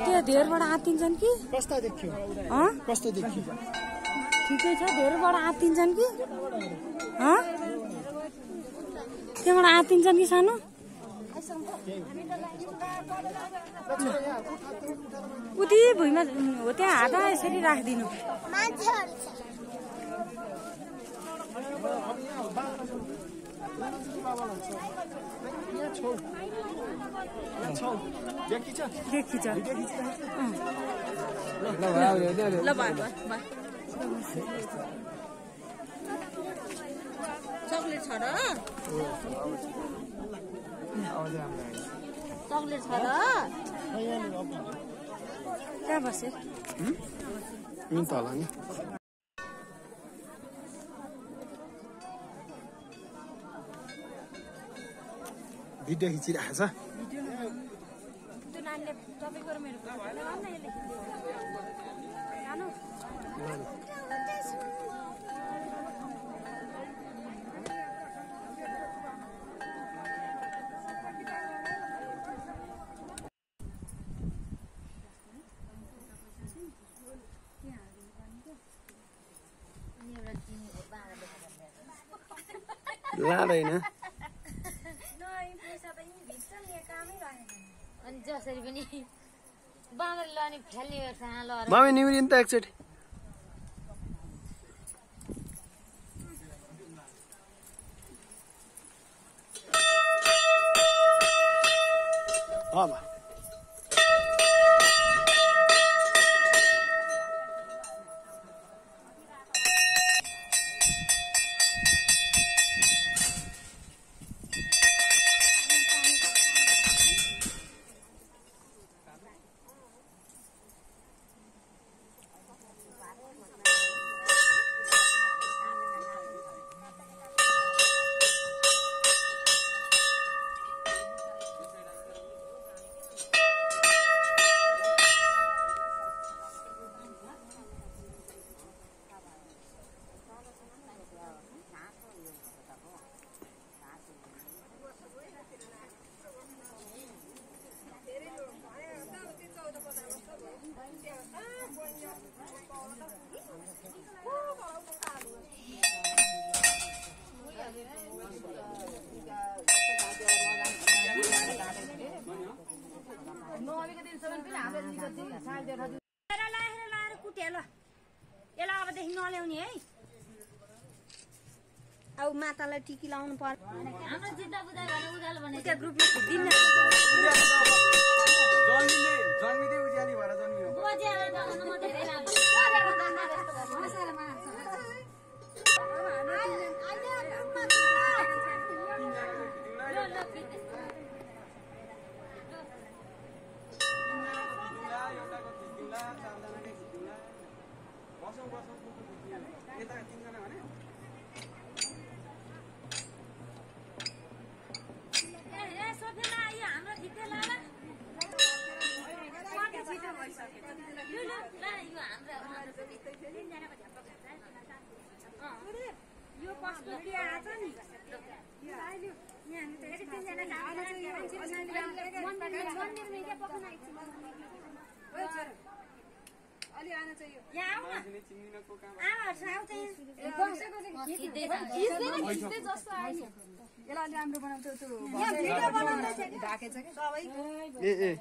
त्यो धेरबाट आत्तिन्छन् कि कस्तो देखियो कस्तो देखियो ठिकै छ धेरबाट आत्तिन्छन् कि त्यहाँबाट आत्तिन्छन् कि सानो उति भुइँमा हो त्यहाँ हात यसरी राखिदिनु देखिन्छ ल चकलेट छ र चकलेट छ र कहाँ बस्यो होला नि भिडियो खिचिरहेको छ त्यो नानीले तपाईँको र मेरो लाँदैन अनि जसरी पनि बाँदर लाने फ्याल्ने गर्छ मामी निहुरिन् त एकचोटि यसलाई अबदेखि नल्याउने है अब मातालाई टिकी लाउनु पर्छ हाम्रो जित्दा बुझा गर्ने उजालो भने त्यो ग्रुपमा दिन्न जन्मिँदै उज्याली भएर जन्मियो उज्यालो जानु म धेरै राम्रो यो कस्तो के आछ नि अलि आना चाहिए यहाँ आऊ न आमाहरुसँग आऊ चाहिँ बसेको चाहिँ खिच्दै जस्तो आयो यसलाई अलि राम्रो बनाउँछ त्यो यहाँ भिडियो बनाउँदैछ कि ढाकेछ कि सबै ए